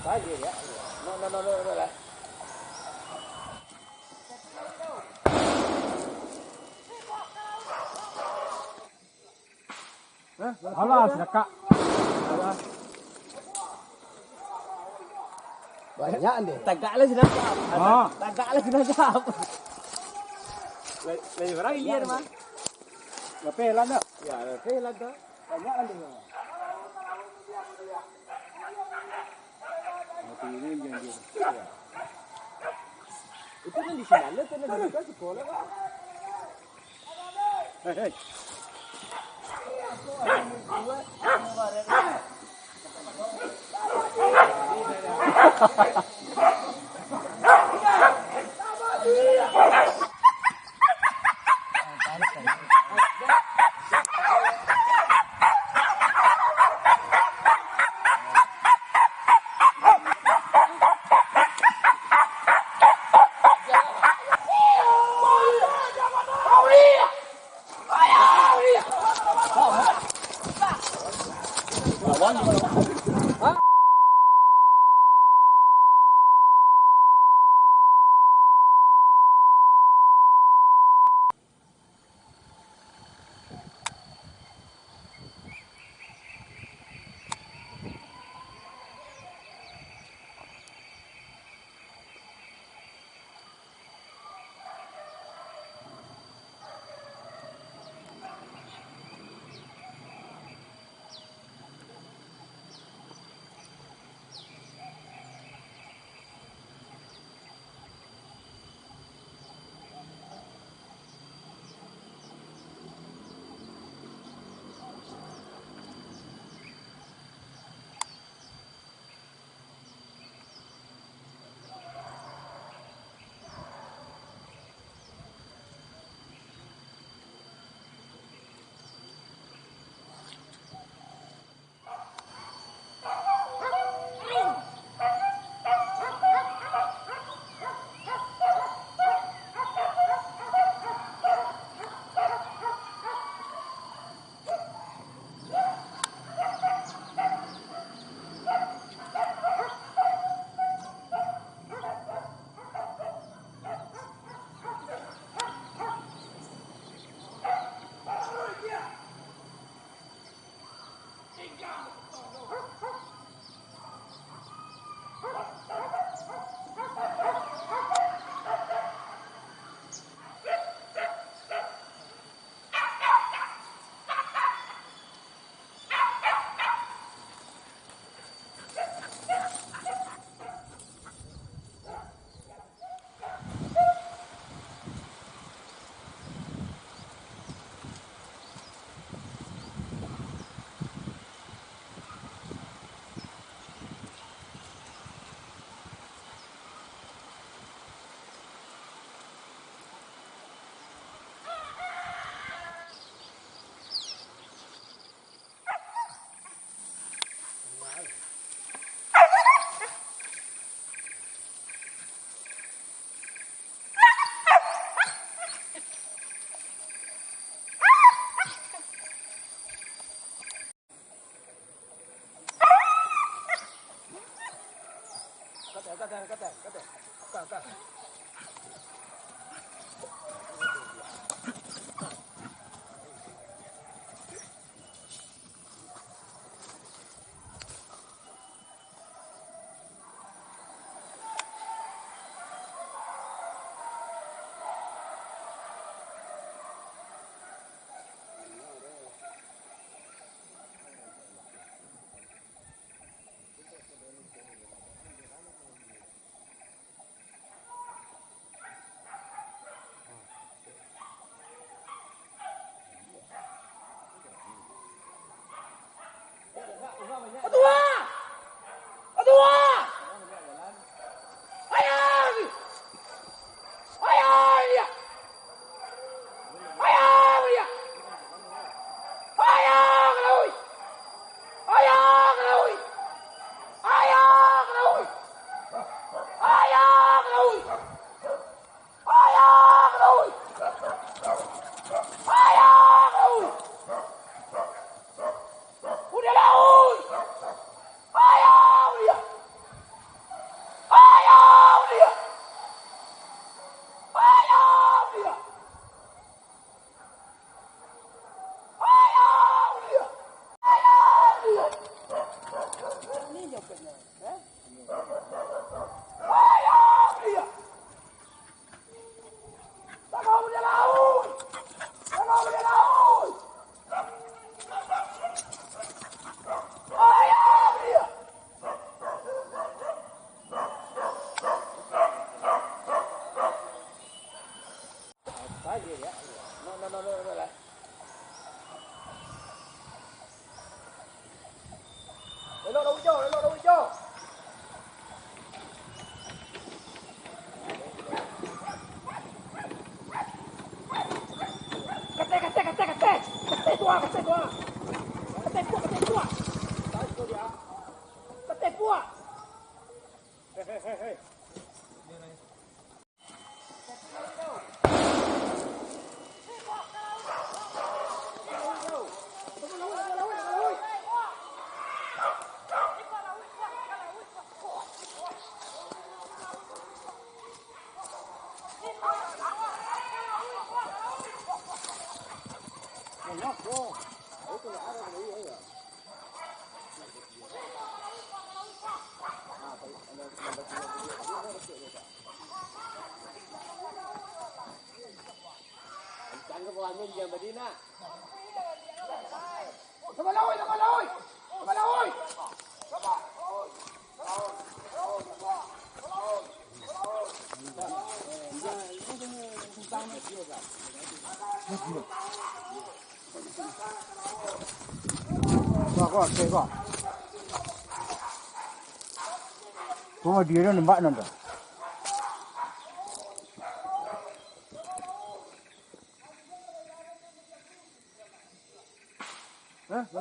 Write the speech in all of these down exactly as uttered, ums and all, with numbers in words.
Saja ya. No, no, no, no, no lah. Alah, sidakak. Banyak deh. Tagaklah sidakak. Ah. Tagaklah sidakak. Lai, lai barang ilia mah. Lapeh lah dah. Ya, lapeh lah dah. Banyak lah dah. Mati ini janji. Itu kan di sini ada, kan ada juga sekolah, Pak. Hei, hei. Elok lawan ijo, elok lawan ijo. Katai, katai, katai, katai. Katai tu ah, katai tu ah. Katai puak, katai puak. Katai puak. Hei, hei, hei, hei. Kau, kau, kau, kau. Kau dia dah nembak nan tu.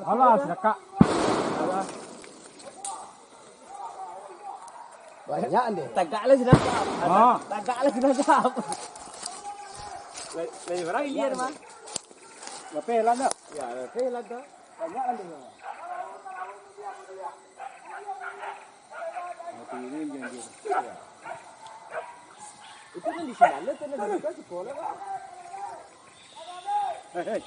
Alah, sedekah. Banyak deh. Tagaklah sudah. Ah. Tagaklah sudah. Lai, lai urang liar mah. Lapeh lah dah. Ya, lapeh lah dah. Banyak lah deh. Mati ini janji. Itu kan di sini lah, kan ada sekolah lah. Hei, hei.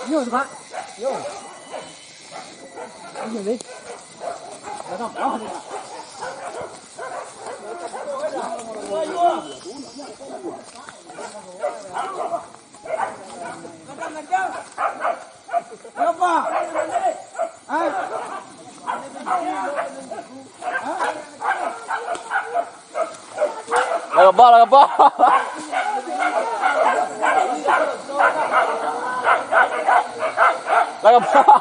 Yo, Pak. Yo. Yo, deh. Datang. Oh, deh. Lah gabah, lah gabah. Lah gabah.